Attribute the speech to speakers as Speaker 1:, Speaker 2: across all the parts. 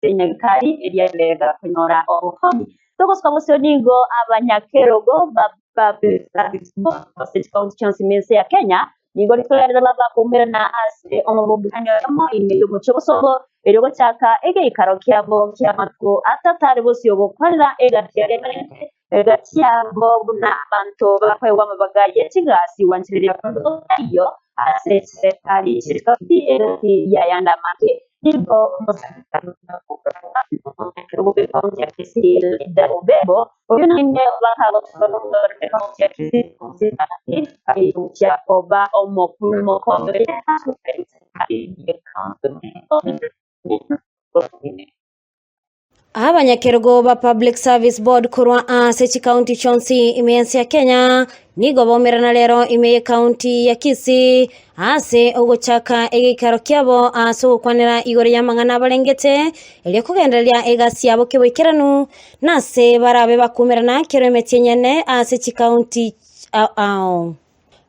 Speaker 1: Enyagitari eriarega konyora obokonyi. Togosuka bosio nigo abanyakerogo ba ase chikaunti chionsi ime ense ya Kenya nigo rituko ria rero bakoumera ase omobogokano oyomo ime y'omochie o Bosongo erio gochaka egeikaro kiabo ki'amatuko atato are bosio gokwanera egati yaria egati yabo buna abanto bakoegwa amabaga ye chigasi gwanchereria konde gotaiyo ase chiserikali chie egati y'ayande amange. Nigo omosangererekano bw'ekaunti ya Kisii Elijah Obebo oyo naende bakagotorwa n'omogabana bw'ekaunti ya Kisii gochia koba omokuru mokonyi serikali y'ekaunti.
Speaker 2: Abanyakerogo ba Public Service Board korwa ase chikaunti chionsi ime ense ya Kenya nigo baumerana rero ime y'ekaunti ya Kisii ase ogochaka egeikaro kiabo ase ogokwanera igoro y'amang'ana abarengete erio kogendereria egasi yabo keboikeranu nase barabe bakumerana kero emeti enyene ase chikaunti ao.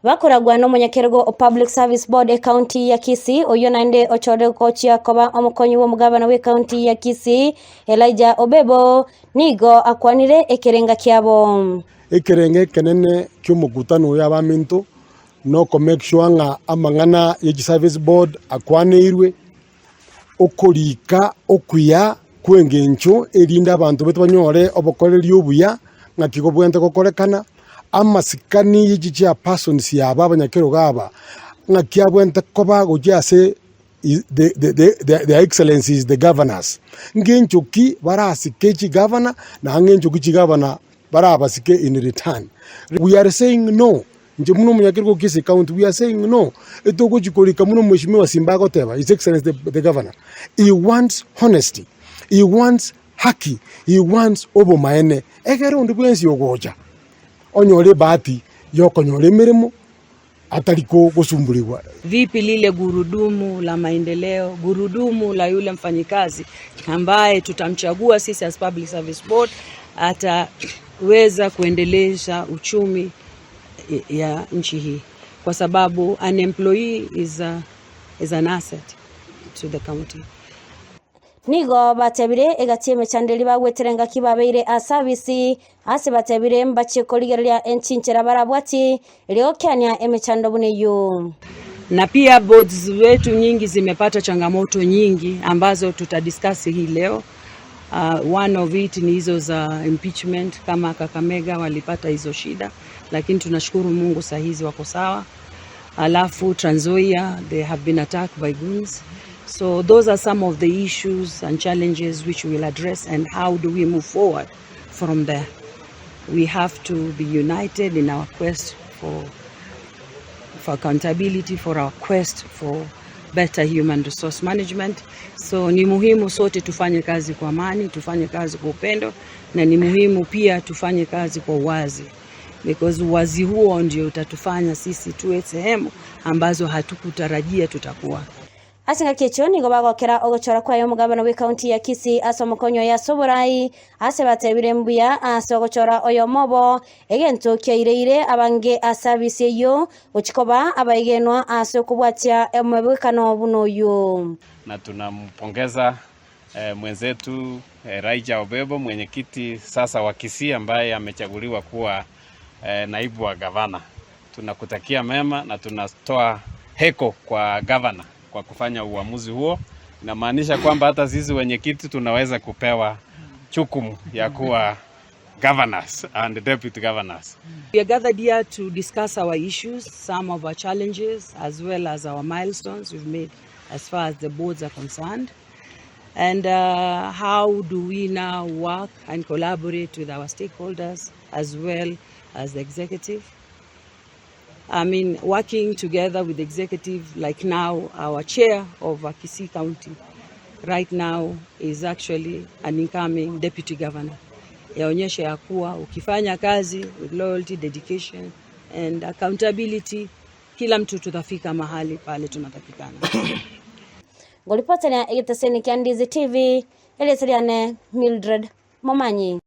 Speaker 2: Bakoragwa n'omonyakerogo o Public Service Board ekaunti ya Kisii oyo naende ochore gochia koba omokonyi bw'omogabana bw'ekaunti ya Kisii Elijah Obebo nigo akwanire ekerenga kiabo.
Speaker 3: Ekerenga ekenene kia omokutano oyo abaminto noko make sure ng'a amang'ana ya chiservice board akwaneirwe, okorika okuya kwa eng'encho erinde abanto baito banyore obokoreri obuya ng'aki gobwenerete gokorekana, amasikani ya echi chairpersons aba abanyakerogo aba ng'aki abwenerete koba gochia ase their excellencies the governors, ng'encho ki barasike chigavana na ng'encho ki chigavana barabasike in return. We are saying no, inche buna omonyakerogo o Kisii County we are saying no, etogochi korika buna omweshimiwa Simba agoteba, His Excellency the governor, he wants honesty, he wants haki, he wants obomaene, ekero onde bwensi ogocha onyore ebahati ya okonyora emeremo atari gosumburigwa.
Speaker 4: Vipi lile gurudumu la maendeleo, gurudumu la yule mfanyikazi ambaye tutamchagua sisi as Public Service Board ataweza kuendeleza uchumi ya nchi hii, kwa sababu an employee is an asset to the county.
Speaker 2: Nigo batebire egati emechando eria bagwetera engaki babeire ase abisi ase batebire mbachie korigereria enchinchera barabwati erio gokeania emechando buna eywo.
Speaker 4: Na pia boards wetu nyingi zimepata changamoto nyingi ambazo tutadiscuss hii leo. One of it ni hizo za impeachment, kama Kakamega walipata hizo shida, lakini tunashukuru Mungu saa hizi wako sawa. Alafu Trans Nzoia, they have been attacked by goons. So those are some of the issues and challenges which we will address, and how do we move forward from there. We have to be united in our quest for accountability, for our quest for better human resource management. So ni muhimu sote tufanye kazi kwa amani, tufanye kazi kwa upendo, na ni muhimu pia tufanye kazi kwa uwazi, because uwazi huo ndio utatufanya sisi tuwe sehemu ambazo hatukutarajia tutakuwa.
Speaker 2: Ase ngaki ekio nigo bagokera ogochora kwaye omogabana bw'ekaunti ya Kisii ase omokonyo ya Soborai ase batebire mbuya ase ogochora oyomobo egento kiaireire abange ase abisi eywo gochikoba abaigenwa ase okobwatia omobwekano buna oyo.
Speaker 5: Na tunampongeza mwenzetu Elijah Obebo, mwenyekiti sasa wa Kisii ambaye amechaguliwa kuwa naibu wa gavana. Tunakutakia mema na tunatoa heko kwa gavana kwa kufanya uamuzi huo. Inamaanisha kwamba hata sisi wenyekiti tunaweza kupewa jukumu ya kuwa governors and deputy governors.
Speaker 4: We are gathered here to discuss our issues, some of our challenges, as well as our milestones we've made as far as the boards are concerned. And how do we now work and collaborate with our stakeholders as well as the executive. I mean, working together with the executive, like now our chair of Kisii County right now is actually an incoming deputy governor. Yaonyesha ya kuwa ukifanya kazi with loyalty, dedication and accountability, kila mtu tutafika mahali pale tunatakikana.
Speaker 2: Ngoripotania egeteseni kia Ndizi TV, eleseriane Mildred Momanyi.